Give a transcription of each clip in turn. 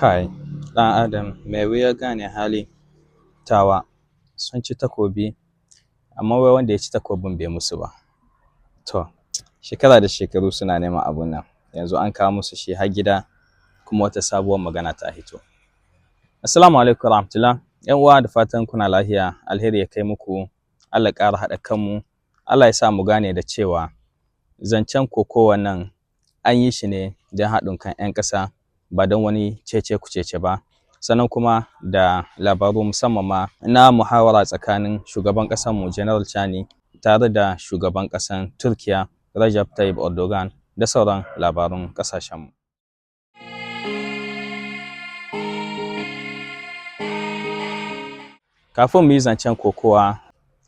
Kai, ɗan adam mai wuyar gane hali. Tawa sun ci takobi, amma wai wanda ya ci takobin bai musu ba. To, shekara da shekaru suna neman abun nan, yanzu an kawo musu shi har gida, kuma wata sabuwar magana ta hito. Assalamu alaikum warahmatullah. ‘Yan uwa, da fatan kuna lafiya, alheri ya kai muku, Allah ƙara haɗa kanmu, Allah ya sa mu gane da cewa zancen kokowan nan an yi shi ne don haɗin kan ‘yan ƙasa, ba don wani cece kucece ba. Sannan kuma da labaru, musamman ma na muhawara tsakanin shugaban ƙasarmu General Chani tare da shugaban ƙasar Turkiya Rajab Tayyip Erdogan, da sauran labarun ƙasashenmu. Kafin mu yi zancen kokowa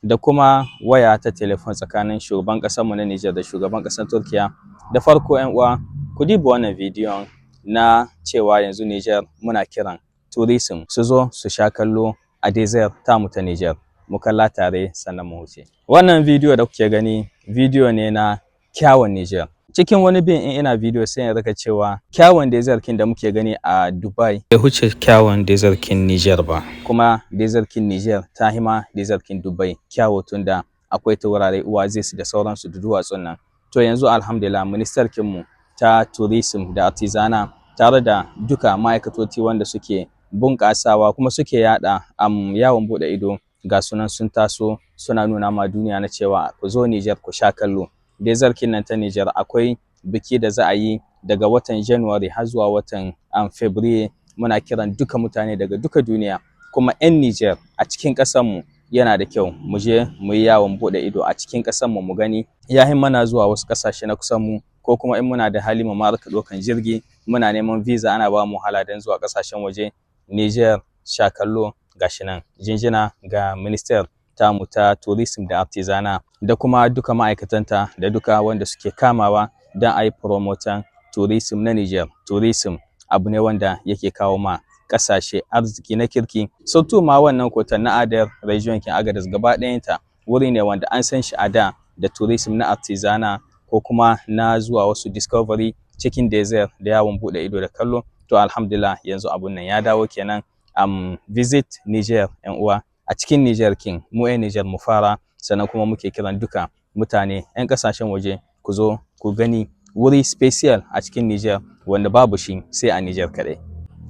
da kuma waya ta telefon tsakanin shugaban ƙasarmu na Nijar da shugaban ƙasar Turkiya, da farko, 'yan uwa, ku diba wannan bidiyon na cewa yanzu Nijar muna kiran tourism su zo su sha kallo a desert tamu ta Nijar. Mu kalla tare, sannan mu wuce. Wannan bidiyo da kuke gani, bidiyo ne na kyawun Nijar. Cikin wani bin in ina bidiyo, sai in rika cewa kyawun desert kin da muke gani a Dubai bai huce kyawun desert kin Nijar ba. Kuma desert kin Nijar ta hima desert kin Dubai kyawu, tunda akwai ta wurare oasis da sauransu da duwatsun nan. To, yanzu alhamdulillah, ministar kinmu ta tourism da artisanat tare da duka ma'aikatoci wanda suke bunƙasawa kuma suke yada yawon buɗe ido, ga sunan sun taso suna nuna ma duniya na cewa ku zo Nijar ku sha kallo. Desert kin nan ta Nijar, akwai biki da za a yi daga watan January har zuwa watan February. Muna kiran duka mutane daga duka duniya, kuma 'yan Nijar a cikin ƙasarmu, yana da kyau mu je mu yi yawon buɗe ido a cikin ƙasarmu mu gani. Ya mana zuwa wasu ƙasashe na kusan mu, ko kuma in muna da hali mu ma rika ɗaukan jirgi, muna neman visa, ana ba mu wahala don zuwa ƙasashen waje. Niger sha kallo, gashi nan. Jinjina ga minister tamu ta tourism da artisanat da kuma duka ma'aikatanta da duka wanda suke kamawa don a yi promoting tourism na Niger. Tourism abu ne wanda yake kawo ma ƙasashe arziki na kirki, surtout ma wannan kotan na Adar, region kin Agadez gaba ɗayanta wuri ne wanda an san shi a da da tourism na artisanat ko kuma na zuwa wasu discovery cikin desert da yawon buɗe ido da kallo. To, alhamdulillah, yanzu abun nan ya dawo kenan. Visit Niger, yan uwa, a cikin Niger kin mu, 'yan Niger mu fara. Sannan kuma muke kiran duka mutane 'yan kasashen waje, ku zo ku gani wuri special a cikin Niger wanda babu shi sai a Niger kaɗai.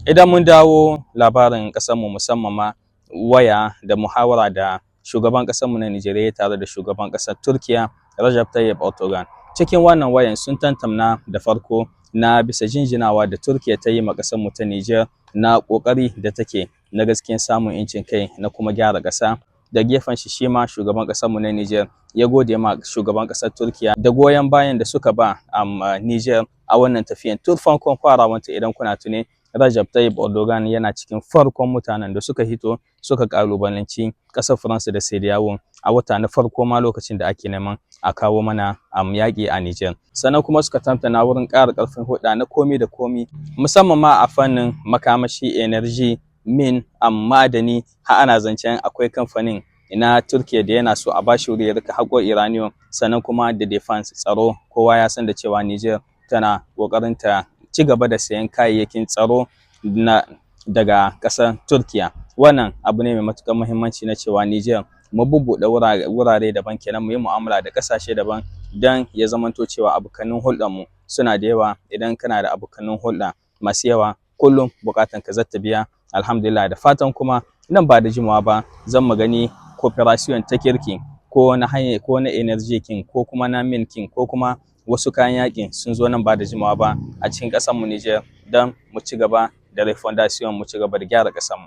Idan mun dawo labarin ƙasarmu, musamman ma waya da muhawara da shugaban ƙasarmu na Niger ya tare da shugaban ƙasar Turkiya Rajab Tayyip Erdogan. Cikin wannan wayan sun tantamna da farko na bisa jinjinawa da Turkiya ta yi ma ƙasarmu ta Niger na ƙoƙari da take na gaskiyar samun 'yancin kai na kuma gyara ƙasa. Da gefen shi, shi ma shugaban ƙasarmu na Niger ya gode ma shugaban ƙasar Turkiya da goyon bayan da suka ba Niger a wannan tafiyan tun farkon farawanta. Idan kuna tune, Rajab Tayyip Erdogan yana cikin farkon mutanen da suka hito suka kalubalanci ƙasar Faransa da CEDEAO a wata na farko ma, lokacin da ake neman a kawo mana yaƙi a Niger. Sannan kuma suka tantana wurin ƙara ƙarfin hulɗa na komi da komi, musamman ma a fannin makamashi, energy, mine, ma'adani, har ana zancen akwai kamfanin na Turkiya da yana so a bashi wuri ya rika haƙo uranium. Sannan kuma da defense, tsaro, kowa ya san da cewa Niger tana ƙoƙarin ta ci gaba da sayan kayayyakin tsaro na daga ƙasar Turkiya. Wannan abu ne mai matuƙar muhimmanci na cewa Niger mu bubbuɗe wurare daban kenan, mu yi mu'amala da ƙasashe daban, don ya zamanto cewa abokanin hulɗarmu suna da yawa. Idan kana da abokanin hulɗa masu yawa, kullum buƙatan ka zata biya, alhamdulillah. Da fatan kuma nan ba da jimawa ba zan mu gani cooperation ta kirki, ko na hanya, ko na energy kin, ko kuma na mine kin, ko kuma wasu kayan yakin sun zo nan ba da jimawa ba a cikin ƙasar mu Niger, don mu ci gaba da refondation, mu ci gaba da gyara ƙasar mu.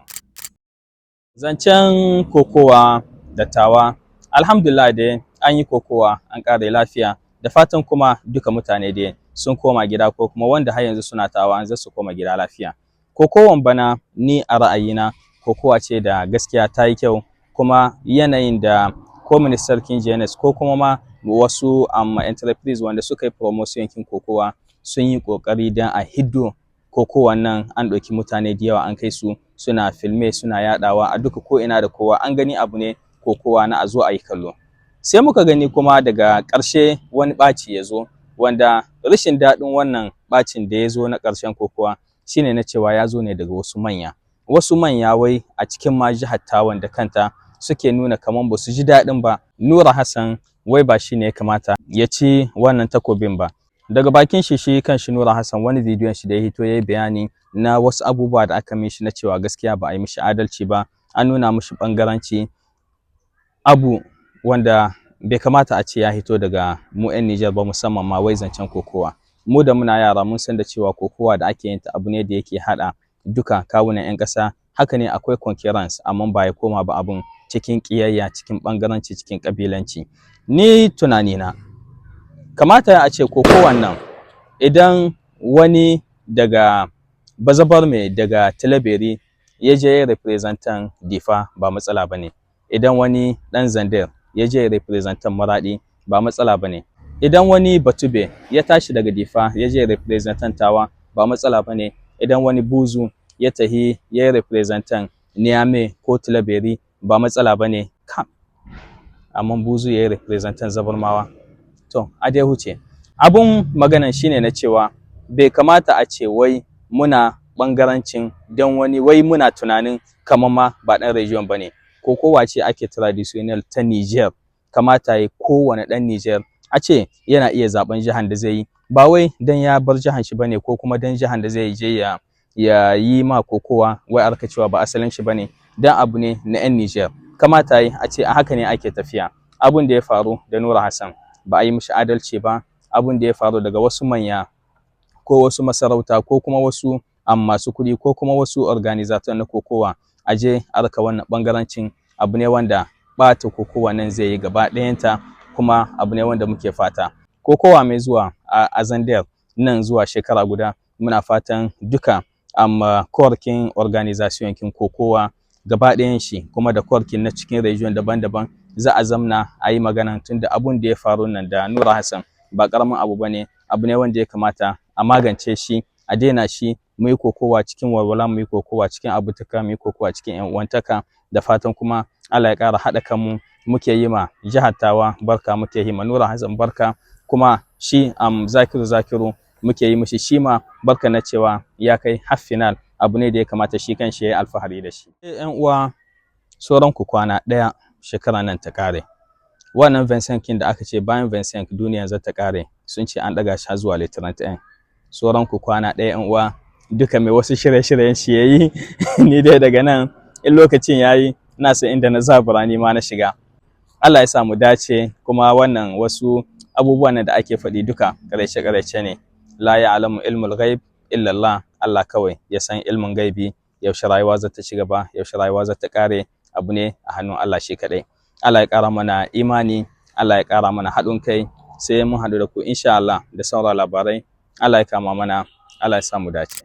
Zancen kokowa da Tawa, alhamdulillah dai an yi kokowa an ƙare lafiya, da fatan kuma duka mutane dai sun koma gida, ko kuma wanda har yanzu suna Tawa za su koma gida lafiya. Kokowan bana, ni a ra'ayina, kokowa ce da gaskiya ta yi kyau, kuma yanayin da ko ministar kin jeunesse ko kuma ma wasu entreprise wanda suka yi promotion kin kokowa sun yi kokari don a hiddo kokowan nan. An ɗauki mutane da yawa, an kai su suna filme, suna yadawa a duka ko ina da kowa an gani. Abu ne kokowa na a zo a yi kallo. Sai muka gani kuma daga ƙarshe wani ɓaci ya zo, wanda rashin daɗin wannan ɓacin da ya zo na ƙarshen kokowa Shine na cewa ya zo ne daga wasu manya. Wasu manya wai a cikin ma jihar Tawan da kanta suke nuna kaman ba su ji daɗin ba. Nura Hassan wai ba shi ne ya kamata ya ci wannan takobin ba. Daga bakin shi, shi kan shi Nura Hassan, wani bidiyon shi da ya hito ya yi bayani na wasu abubuwa da aka mishi na cewa gaskiya ba a yi mishi adalci ba, an nuna mishi ɓangaranci, abu wanda bai kamata a ce ya hito daga mu 'yan Nijar ba, musamman ma wai zancen kokowa. Mu da muna yara mun san da cewa kokowa da ake yin ta abu ne da yake haɗa duka kawunan 'yan ƙasa. Haka ne, akwai concurrence, amma ba ya koma ba abun cikin ƙiyayya, cikin ɓangaranci, cikin ƙabilanci. Ni tunanina, kamata a ce kokowan nan, idan wani daga Bazabarme, daga Tillabéri, ya je représentant Difa, ba matsala ba ne. Idan wani ɗan Zinder ya je représentant Maraɗi, ba matsala ba ne. Idan wani Batube ya tashi daga Difa ya je représentant Tawa, ba matsala ba ne. Idan wani Buzu ya tahi ya yi représentant Niamey ko Tillabéri, ba matsala ba ne. Amma Buzu ya yi représentant Zabarmawa, to a dai huce. Abun maganan shine na cewa bai kamata a ce wai muna ɓangarancin don wani wai muna tunanin kamar ma ba ɗan région ba ne. Kokowa ce ake traditionnel ta Niger, kamata ya kowane ɗan Niger a ce yana iya zaben jihar da zai yi, ba wai don ya bar jihar shi bane, ko kuma don jihar da zai je ya yi ma kokowa wai arka cewa ba asalin shi bane. Dan abu ne na 'yan Niger, kamata yi a ce a haka ne ake tafiya. Abun da ya faru da Nura Hassan, ba a yi mishi adalci ba. Abun da ya faru daga wasu manya ko wasu masarauta ko kuma wasu masu kuɗi ko kuma wasu organisateur na kokowa, a je a raka wannan ɓangarancin, abu ne wanda ɓata kokowa nan zai yi gaba ɗayanta. Kuma abu ne wanda muke fata kokowa mai zuwa a Zinder nan zuwa shekara guda, muna fatan duka amma corps kin organisation kin kokowa gaba ɗayan shi, kuma da corps kin na cikin région daban-daban, za a zamna a yi magana, tunda abun da ya faru nan da Nura Hassan ba ƙaramin abu bane. Abu ne wanda ya kamata a magance shi, a daina shi. Mu yi kokowa cikin walwala, mu yi kokowa cikin abutuka, mu yi kokowa cikin ƴan uwantaka. Da fatan kuma Allah ya ƙara haɗa kanmu. Muke yi ma jihar Tawa barka, muke yi ma Nura Hassan barka, kuma shi Zakiru Zakiru muke yi mishi shi ma barka na cewa ya kai har finale. Abu ne da ya kamata shi kanshi ya yi alfahari da shi. Ƴan uwa, sauran ku kwana ɗaya shekara nan ta ƙare. Wannan 25 kin da aka ce bayan 25 duniya za ta ƙare, sun ce an ɗaga shi zuwa le 31. Sauran ku kwana ɗaya, ƴan uwa, duka mai wasu shirye-shiryen shi yayi. Ni dai daga nan in lokacin yayi, ina son inda na zabura ni ma na shiga. Allah ya sa mu dace. Kuma wannan wasu abubuwan da ake faɗi duka ƙaryace-ƙaryace ne. لا يعلم علم الغيب إلا الله. Allah kawai ya san ilmin gaibi. Yaushe rayuwa za ta ci gaba, yaushe rayuwa za ta ƙare, abu ne a hannun Allah shi kaɗai. Allah ya ƙara mana imani, Allah ya ƙara mana haɗin kai. Sai mun haɗu da ku insha Allah da sauran labarai. Allah ya kama mana, Allah ya sa mu dace.